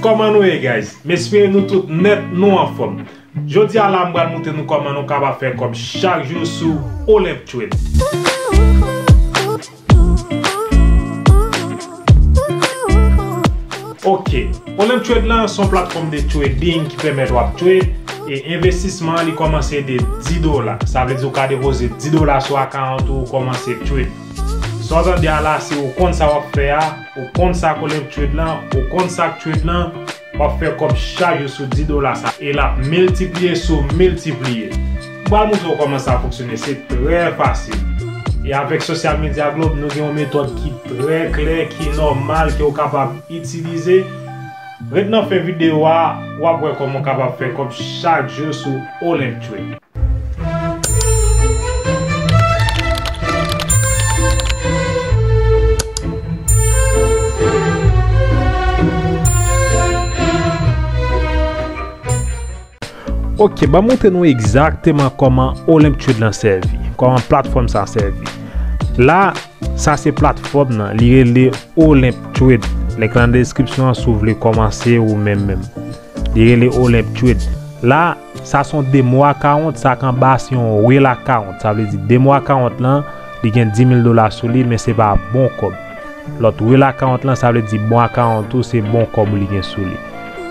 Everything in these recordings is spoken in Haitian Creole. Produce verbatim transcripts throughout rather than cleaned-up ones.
Kòman nou ye, guys? M espere nou tout nèt nou anfòm. Jodi a la, m pral montre nou kòman nou kapab fè kòb chak jou sou Olymp Trade. Ok, Olymp Trade lan se yon platfòm de trading ki pèmèt w ap trade, e envestisman an li kòmanse de dis dola. Sa vle di ou ka depoze dis dola sou account ou, ou kòmanse trade. Sa w tande a la, se ou konn sa w ap fè a, ou konn sa k Olymp Trade lan, ou konn sa k trade lan, w ap fè kòb chak jou sou dis dola sa, e l ap miltipliye sou miltipliye. M pral montre w kòman sa fonksyone, se trè fasil. E avèk Social Media Globe, nou gen yon metòd ki trè klè, ki nòmal, ke w kapab itilize. Ret nan fen videyo a, w ap wè kòman w kapab fè kòb chak jou sou Olymp Trade. Ok, ban m montre nou egzakteman kòman Olymp Trade lan sèvi, kòman platfòm sa sèvi. La, sa se platfòm nan, li rele Olymp Trade. Link lan nan deskripsyon an si w vle kòmanse ou menm menm. Li rele Olymp Trade. La, sa se yon demo account, sa k anba se yon real account. Sa vle di demo account lan, li gen dis mil dola sou li, men se pa bon kòb. Lòt real account lan, sa vle di bon account ou, se bon kòb li gen sou li.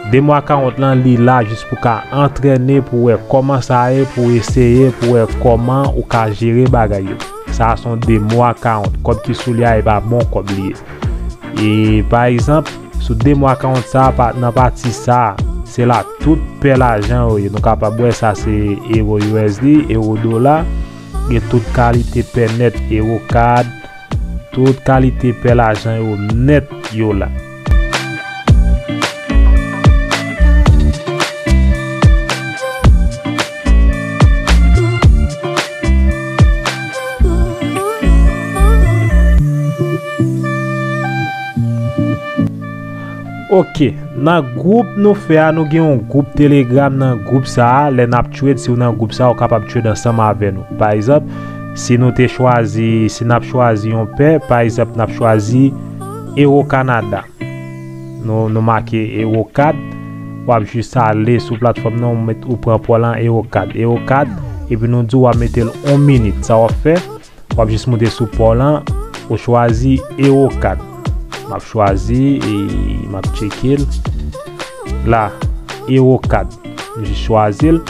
Demo account lan, li la jis pou ka antrène, pou wè kòman sa ye, pou eseye, pou wè kòman ou ka jere bagay yo. Sa se yon demo account, kòb ki sou li a, e pa bon kòb li ye. E pa egzanp, sou demo account sa, pa, nan pati sa, se la tout pè lajan yo ye. Nou kapab wè sa se euro U S D, euro dola, gen tout kalite pè nèt, euro cad, tout kalite pè lajan yo nèt yo la. Ok, nan gwoup nou fè a, nou gen yon gwoup Telegram. Nan gwoup sa a, lè n ap trade, si w nan gwoup sa a, ou kapab trade ansanm avè nou. Pa egzanp, si nou te chwazi, si n ap chwazi yon pè, pa egzanp, n ap chwazi Euro Canada. Nou, nou make Euro cad, w ap jis ale sou platfòm nan, ou met, ou pran pòl an Euro cad. Euro cad, epi nou di w ap mete l yon minit. Sa w ap fè, w ap jis moute sou pòl an, ou chwazi Euro cad. M ap chwazi, e m ap tcheke l. La, Euro cad. M jis chwazi l.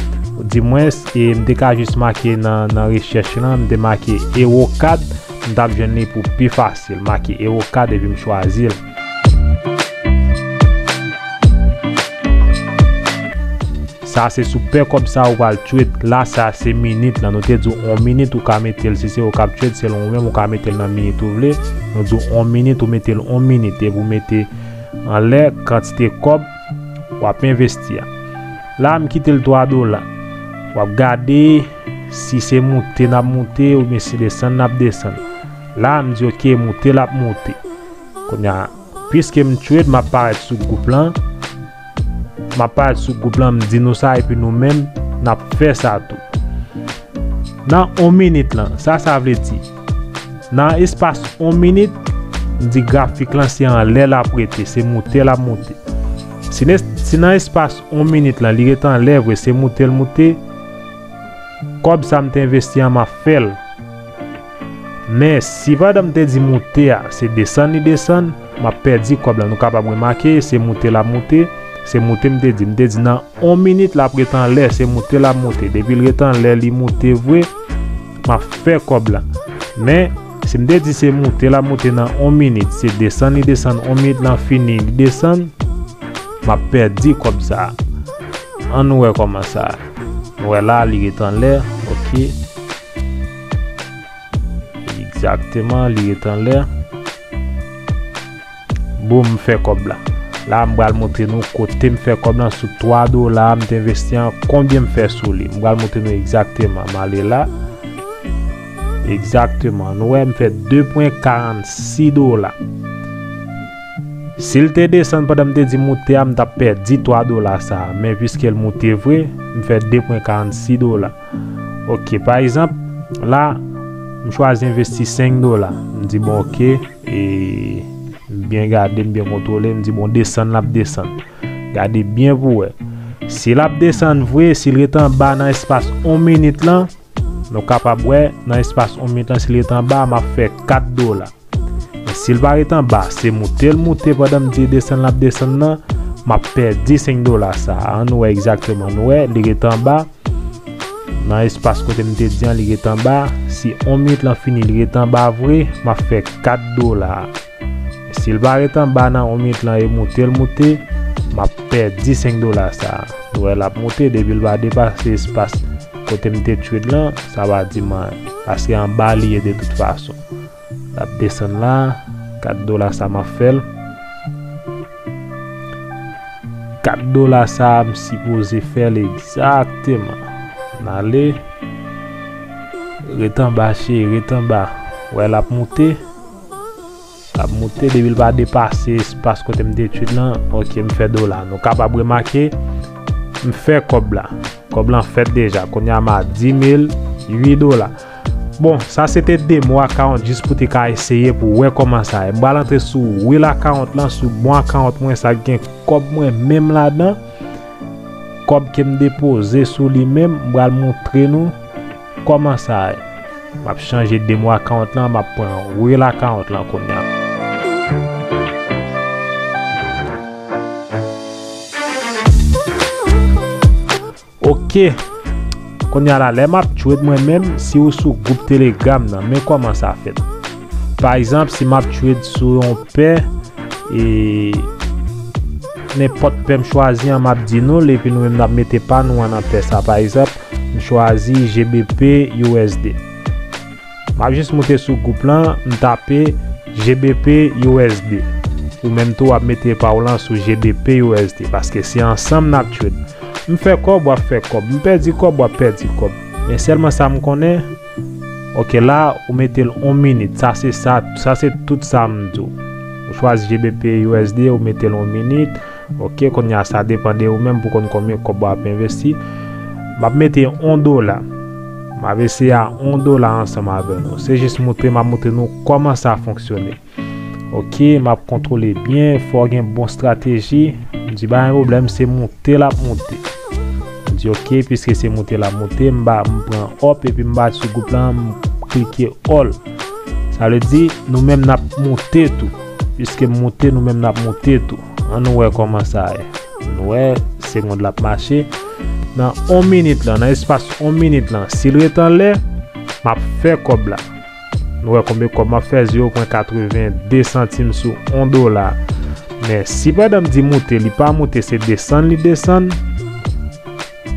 Dimwens, e m te ka jis make nan, nan rechèch lan, m te make Euro cad, m t ap jwenn li pou pi fasil. Make Euro cad epi m chwazi l. Sa se sou pè kòb sa ou pral trade. La, sa se minit lan. Nou te di w yon minit ou ka mete l. Si se ou k ap trade, selon ou menm, ou ka mete l nan minit ou vle. Nou di w yon minit, ou mete l yon minit. Epi ou mete anlè kantite kòb w ap envesti a. La, m kite l twa dola. W ap gade si se moute n ap moute oubyen si desann n ap desann. La, m di, ok, moute l ap moute. Kounye a, piske m trade, m ap parèt sou gwoup lan. M ap parèt sou gwoup lan, m di nou sa, epi nou menm, n ap fè sa tou. Nan yon minit lan, sa sa vle di? Nan espas yon minit, m di grafik lan se anlè l ap rete, se moute l ap moute. Si ne-, si nan espas yon minit lan, li ret anlè vre, se moute l moute, kòb sa m te envesti an, m ap fè l. Men, si pandan m te di moute a, se desann li desann, m ap pèdi kòb la. Nou kapab remake, se moute l ap moute, se moute m te di. M te di nan yon minit l ap ret anlè, se moute l ap moute. Depi l ret anlè, li moute vre, m ap fè kòb la. Men, si m te di se moute l ap moute nan yon minit, se desann li desann, yon minit lan fini, li desann, m ap pèdi kòb sa a. Ann nou wè kòman sa. Nou wè la, li ret anlè, ok. Egzakteman, li ret anlè. Boum, m fè kòb la. La, m pral montre nou kote m fè kòb lan sou twa dola m te envesti an, konbyen m fè sou li. M pral montre nou egzakteman. M ale la. Egzakteman. Nou wè, m fè de pwen karannsis dola. Si l te desann pandan m te di moute a, m t ap pèdi twa dola sa a. Men piske l moute vre, m fè de pwen karannsis dola. Ok, pa egzanp, la, m chwazi envesti senk dola. M di, bon, ok, e M byen gade, m byen kontwole, m di, bon, desann l ap desann. Gade byen pou wè. Si l ap desann vre, si l ret anba nan espas yon minit lan, nou kapab wè, nan espas yon minit lan, si l ret anba, m ap fè kat dola. Men si l pa ret anba, se moute l moute pandan m di desann l ap desann nan, m ap pèdi senk dola sa a. Ann wè egzakteman. Nou wè, li ret anba. Nan espas kote m te di an, li ret anba. Si yon minit lan fini, li ret anba vre, m ap fè kat dola. Si l pa ret anba nan yon minit lan e moute l moute, m ap pèdi senk dola sa a. Nou wè l ap moute, depi l pa depase espas kote m te trade lan, sa pa di m anyen. Paske anba li ye de tout fason. L ap desann la, kat dola sa m ap fè l. Kat dola sa a m sipoze fè l egzakteman. N ale. Ret anba, cheri, ret anba. Wè l ap moute. L ap moute, depi l pa depase espas kote m te trade lan. Ok, m fè dola. Nou kapab remake, m fè kòb la. Kòb lan fèt deja. Kounye a m a dis mil uit dola. Bon, sa se te demo account jis pou te ka eseye pou wè kòman sa ye. M pral antre sou real account lan, sou bon account mwen, sa gen kòb mwen menm ladan. Kòb ke m depoze sou li menm, m pral montre nou kòman sa ye. M ap chanje demo account lan, m ap pran real account lan kounye a. Ok. Kounye a la, lè m ap trade mwen menm, si ou sou gwoup Telegram nan, men kòman sa fèt. Pa egzanp, si m ap trade sou yon pè, e nenpòt pè m chwazi an, m ap di nou l, epi nou menm n ap mete pa nou an nan pè sa. Pa egzanp, m chwazi G B P U S D. M ap jis moute sou gwoup lan, m tape G B P U S D. Ou menm tou w ap mete pa w lan sou G B P U S D, paske se ansanm n ap trade. M fè kòb, w ap fè kòb. M pèdi kòb, w ap pèdi kòb. Men sèlman sa m konnen, ok, la, ou mete l yon minit. Sa se sa, sa se tout sa m di w. Ou chwazi G B P U S D, ou mete l yon minit. Ok, kounye a sa depann de ou menm pou konn konbyen kòb w ap envesti. M ap mete yon dola. M ap eseye a yon dola ansanm avè nou. Se jis moutre, m ap moutre nou kòman sa fonksyone. Ok, m ap kontwole byen, fò w gen bon estrateji. M di pa gen pwoblèm, se moute l ap moute. M di ok, piske se moute l ap moute, m ba, m pran up epi m bat sou gwoup lan, m klike all. Sa vle di, nou menm n ap moute tou. Piske m moute, nou menm n ap moute tou. Ann nou wè kòman sa ye. Nou wè, segonn la ap mache. Nan yon minit lan, nan espas yon minit lan, si l ret anlè, m ap fè kòb la. Nou wè konbyen kòb m ap fè, zewo pwen katrevenndi santim sou yon dola. Men si pandan m di moute, li pa moute, se desann li desann,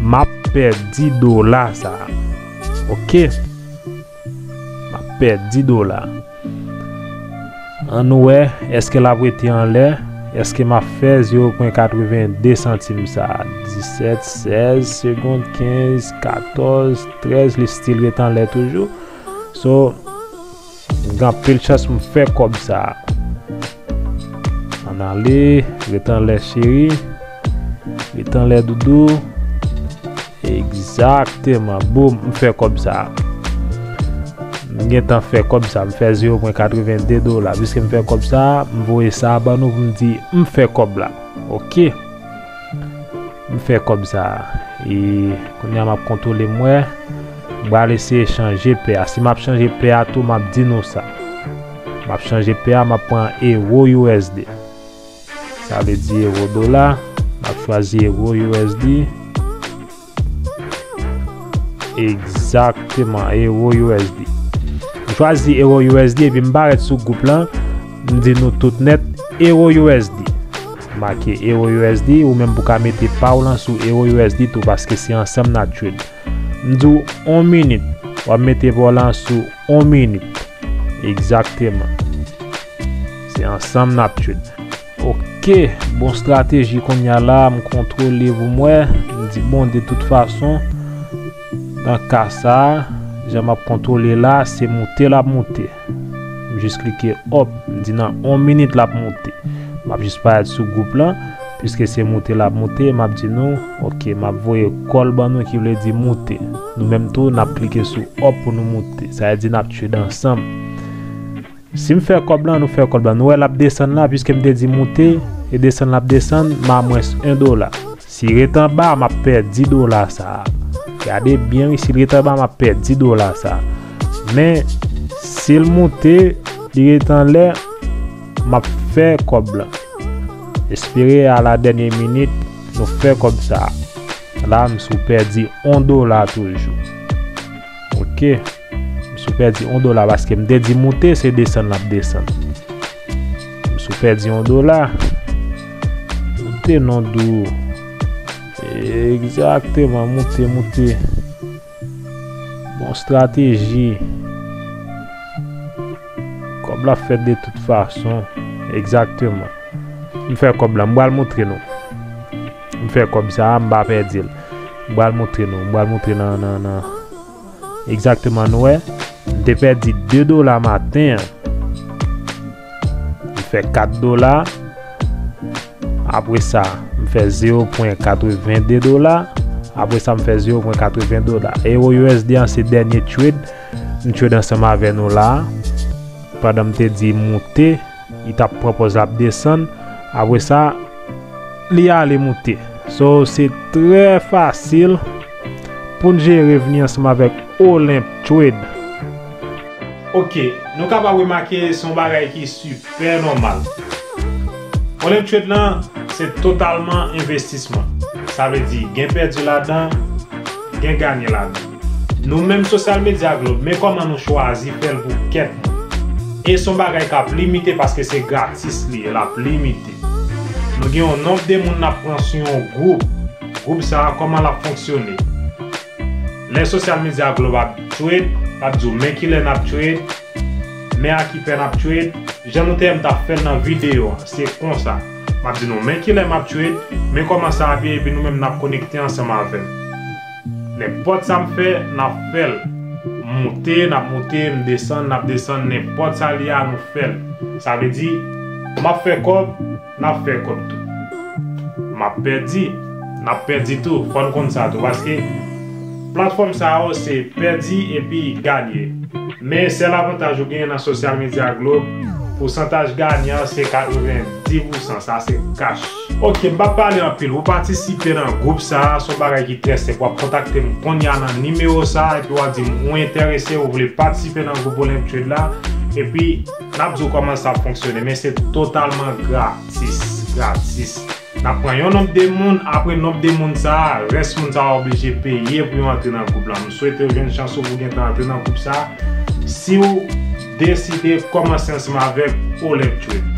m ap pèdi dola sa a. Ok. M ap pèdi dola. Ann nou wè, èske l ap rete anlè? Èske m ap fè zewo pwen katrevenndi santim sa a? Disèt, sèz segonn, kenz, katòz, trèz, li still ret anlè toujou. So, gen anpil chans m fè kòb sa a. Ann ale, ret anlè cheri. Ret anlè doudou. Egzakteman. Boum, m fè kòb sa a. M gentan fè kòb sa a. M fè zewo pwen katrevenndi dola. Piske m fè kòb sa a, m voye sa a ban nou pou m di m fè kòb la. Ok. M fè kòb sa a. E kounye a m ap kontwole m wè. M pral eseye chanje pè a. Si m ap chanje pè a tou, m ap di nou sa. M ap chanje pè a, m ap pran euro U S D. Sa vle di euro dola. M ap chwazi euro U S D. Egzakteman, euro U S D. M chwazi euro U S D epi m parèt sou gwoup lan. M di nou tout nèt, euro U S D. Make euro U S D, ou menm pou ka mete pa w lan sou euro U S D tou, paske se ansanm n ap trade. M di w yon minit, w ap mete pa w lan sou yon minit. Egzakteman. Se ansanm n ap trade. Ok, bon estrateji kounye a la, m kontwole pou m wè. M di, bon, de tout fason, nan ka sa a, jan m ap kontwole la, se moute l ap moute. M jis klike up, m di nan yon minit l ap moute. M ap jis parèt sou gwoup lan, piske se moute l ap moute, m ap di nou, ok, m ap voye call ban nou ki vle di moute. Nou menm tou, n ap klike sou up pou nou moute. Sa vle di n ap trade ansanm. Si m fè kòb lan, nou fè kòb lan. Nou wè l ap desann la, piske m te di moute, e desann l ap desann, m a mwens en dola. Si ret anba, m ap pèdi dola sa a. Gade byen, wi, si l ret anba, m ap pèdi dola sa a. Men, si l moute, li ret anlè, m ap fè kòb lan. Espere a la dènye minit, nou fè kòb sa a. La, m sou pèdi on dola toujou. Ok. M sou pèdi on dola paske m te di moute, se desann l ap desann. M sou pèdi on dola. Moute non dou. Egzakteman, moute, moute. Bon estrateji. Kòb la fèt de tout fason. Egzakteman. M fè kòb la. M pral montre nou. M fè kòb sa a, m pa pèdi l. M pral montre nou. M pral montre nan, nan, nan. Egzakteman, nou wè. M te pèdi de dola maten an. M fè kat dola. Apre sa, m fè zewo pwen katreven de dola. Apre sa, m fè zewo pwen katreven dola. Euro U S D an se dènye trade. M trade ansanm avè nou la. Pandan m te di moute, li t ap pran pòz l ap desann. Apre sa, li ale moute. So, se trè fasil pou n jere revni ansanm avèk Olymp Trade. Ok, nou kapab remake se yon bagay ki sipè nòmal. Olymp Trade lan, se totalman envestisman. Sa vle di, gen pèdi ladan, gen ganye ladan. Nou menm Social Media Globe, men kòman nou chwazi fè l pou kèk moun. E se yon bagay k ap limite paske se gratis li ye, l ap limite. Nou gen yon nonb de moun n ap pran sou yon gwoup. Gwoup sa a, kòman l ap fonksyone? Lè Social Media Globe ap trade, l ap di w men kilè n ap trade, men a ki pè n ap trade. Jan nou te wè m t ap fè l nan videyo an, se konsa. M ap di nou men kilè m ap trade, men kòman sa ap ye, epi nou menm n ap konekte ansanm avè m. Nenpòt sa m fè, n ap fè l. M moute, n ap moute, m desann, n ap desann, nenpòt sa l ye a, nou fè l. Sa vle di, m ap fè kòb, n ap fè kòb tou. M ap pèdi, n ap pèdi tou. Fò n konn sa tou, paske platfòm sa yo se pèdi epi ganye. Men sèl avantaj ou genyen nan Social Media Globe, pousantaj ganyan se katrevenndis pousan, sa se kach. Ok, m p ap pale anpil. Ou patisipe nan gwoup sa a, se yon bagay ki trè senp. W ap kontakte m kounye a nan nimewo sa a, epi w ap di m ou enterese, ou vle patisipe nan gwoup Olymp Trade la, epi n ap di w kòman sa ap fonksyone, men se totalman gratis, gratis. N ap pran yon nonb de moun, apre nonb de moun sa a, rès moun sa a oblije peye pou yo antre nan gwoup la. M swete w jwenn chans ou pou w gentan antre nan gwoup sa a. Si w deside kòmanse ansanm avèk Olymp Trade.